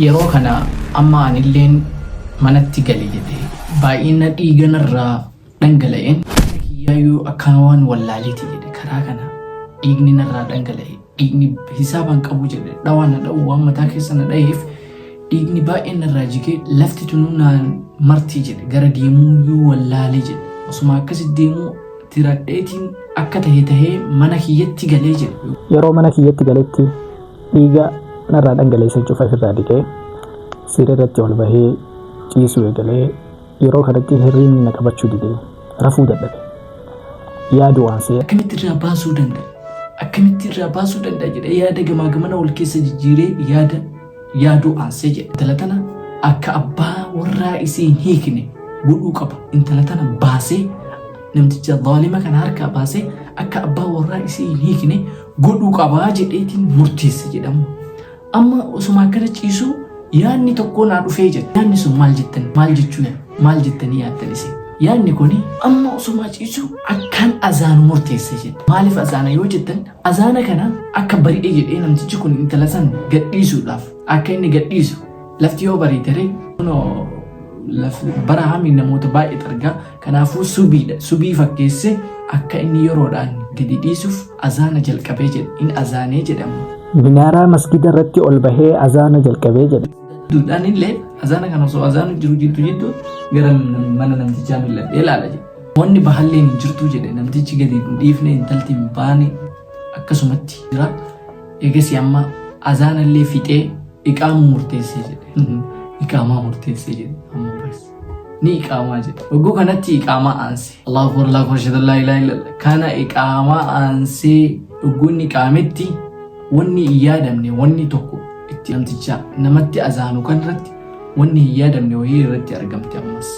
Yeroo kana amma anilleen manatti gale jedhe. Baay'ina dhiiga narraa dhangala'een mana kiyyaayyuu akka waan wallaaleeti jedhe. Karaa kana dhiigni narraa dhangala'e dhiigni hisaabaan qabu jedhe. Dhawaa na dha'u waan mataa keessa na dha'eef dhiigni baay'een narraa jigee lafti tunuu naan marti jedhe. Gara deemuuyyuu wallaalee jedhe. Osuma akkasi deemuu tiradheetiin akka tahe tahee mana kiyyatti galee jedhe. Yeroo mana kiyyatti galetti dhiiga narraa dhangala'e san cufa ifirraa dhiqee siree irratti ol bahee ciisuu eegalee yeroo kanatti hirriibni na qabachuu dide, rafuu dadhabe. Yaaduu aansee. Akkamitti irraa baasuu danda'a? Akkamitti irraa baasuu danda'a jedhee yaada gamaa gamana wal keessa jijjiiree yaada yaaduu aansee jedhe. Intala tana akka abbaa warraa isii hin hiikne godhuu qaba. Intala tana baasee namticha zaalima kana harkaa baasee akka abbaa warraa isii hin hiikne godhuu qabaa jedheetiin murteesse jedhama. Amma osuma akkana ciisuu yaadni tokkoo naa dhufee jedha. Yaadni sun maal jettan maal jechuu maal jettanii yaaddan isin? Yaadni kuni amma osuma ciisuu akkaan azaanu murteesse jedha. Maaliif azaana yoo jettan, azaana kana akka bari'e jedhee namtichi kun intala san gadhiisuudhaaf, akka inni gadhiisu. Lafti yoo bariitere kunoo bara hamii namoota baay'eetu argaa. Kanaafuu subiidha. Subii fakkeesse akka inni yeroodhaan gadi dhiisuuf azaana jalqabee jedhe. In azaanee jedhama. Minaaraa masgida irratti ol bahee azaana jalqabee jedhe. Duudhaan illee azaana kana osoo azaanu jiru jiddu jiddu gara mana namtichaa mil'adhee ilaala jedhe. Wanni bahalleen hin jirtuu jedhe, namtichi gadi hin dhiifne, intalti hin baane, akkasumatti jira. Eegasii amma azaana illee fixee iqaamuu murteessee jedhe. Iqaamaa murteessee jedhe amma bas. Ni iqaamaa jedhe. Hogguu kanatti iqaamaa aanse. Allahu akbar, Allahu akbar, ashhadu an laa ilaaha illallah. Kana iqaamaa aansee hogguu inni iqaametti wanni hin yaadamne wanni tokko itti namticha namatti azaanu kan irratti wanni hin yaadamne wayii irratti argamte ammas.